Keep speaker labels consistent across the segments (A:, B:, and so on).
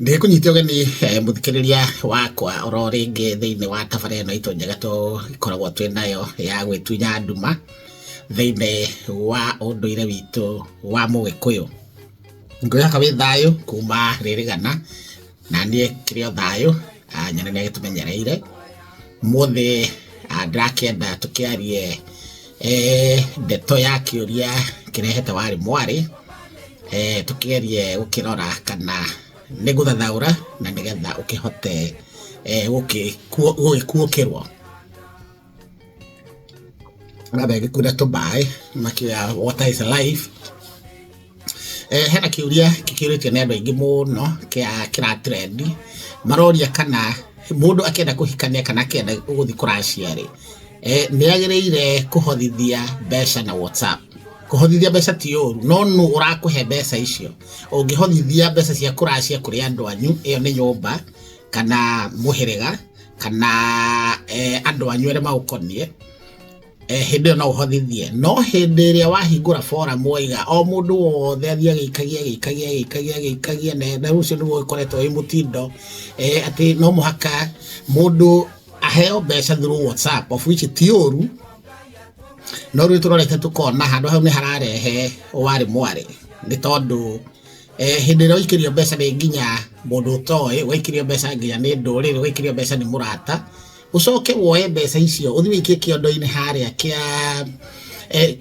A: Ndĩkũnyite ũgeni mũthikĩrĩria wakwa oro rĩngĩ thĩinĩ wa tabarĩra ĩno itũ njega tũkoragwo twĩ nayo ya gwĩtunya nduma thĩinĩ wa ũndũire witũ wa mũgĩkũyũ. Ngwĩhoka wĩ thayũ kuma rĩrĩgana na niĩ kĩrĩ o thayũ, nyene nĩ agĩtũmenyereire. Ũmũthĩ ndĩrakĩenda tũkĩarie ndeto ya kĩũria kĩrehete warĩ mwarĩ, tũkĩgerie gũkĩrora kana nĩ gũthathaũra na nĩgetha ũkĩhote gũgĩkuũkĩrwo. Ngamba ngĩkunda tũmaĩ makiuga water is life. Hena kĩũria kĩũrĩtio nĩ andũ aingĩ mũno kĩa kĩra trend, maroria kana mũndũ akĩenda kũhikania kana akĩenda gũthiĩ kũracia rĩ, nĩ agĩrĩire kũhothithia mbeca na WhatsApp? Kũhothithia mbeca ti ũru, no nũ ũrakũhe mbeca icio? Ũngĩhothithia mbeca cia kũracia kũrĩ andũ anyu, ĩyo nĩ nyũmba kana mũhĩrĩga kana andũ anyu arĩa magũkoniĩ, hĩndĩ ĩyo no ũhothithie. No hĩndĩ ĩrĩa wahingũra forum waiga o mũndũ wothe athiĩ agĩikagia agĩikagia agĩikagia agĩikagia, na ũcio nĩguo ũkoretwo wĩ mũtindo, atĩ no mũhaka mũndũ aheo mbeca through WhatsApp, of which ti ũru, no rĩu tũrorete tũkona handũ hau nĩ hararehe warĩ mwarĩ, nĩ tondũ hĩndĩ ĩrĩa waikĩrio mbeca nĩ nginya mũndũ ũtoĩ, ũgaikĩrio mbeca nginya nĩ ndũrĩrĩ, ũgaikĩrio mbeca nĩ mũrata, ũcoke woe mbeca icio ũthiĩ ũikie kĩondo-inĩ harĩa kĩa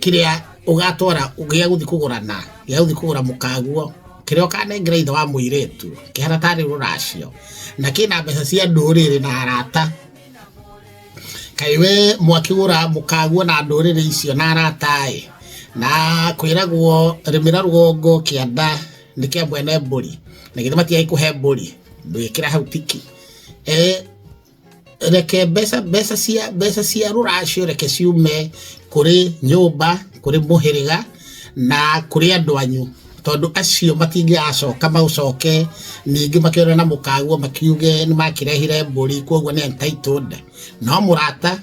A: kĩrĩa ũgatwara gĩa gũthiĩ kũgũrana, gĩa gũthiĩ kũgũra mũkaguo, kĩrĩa ũkanengera ithe wa mũirĩtu, kĩhana tarĩ rũracio, na kĩna mbeca cia ndũrĩrĩ na arata. Kaĩ we mwakĩgũra mũkaguo na ndũrĩrĩ icio na arata ĩ, na kwĩragwo rĩmĩra rũgongo kĩanda nĩ kĩa mwene mbũri, na githĩ matiagĩkũhe mbũri, ndwĩkĩra hau tiki. Reke mbeca mbeca cia mbeca cia rũracio reke ciume kũrĩ nyũmba, kũrĩ mũhĩrĩga na kũrĩ andũ anyu, tondũ acio matingĩgacoka magũcoke ningĩ makĩone na mũkaguo makiuge nĩ makĩrehire mbũri koguo nĩ entitled. No mũrata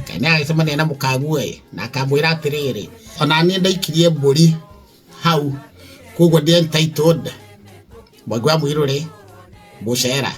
A: kaĩ nĩ agagĩcemania na mũkaguo ĩ, na akamwĩra atĩrĩrĩ, ona niĩ ndaikirie mbũri hau koguo ndĩ entitled. Mwangi wa Mũirũrĩ, Mũcera.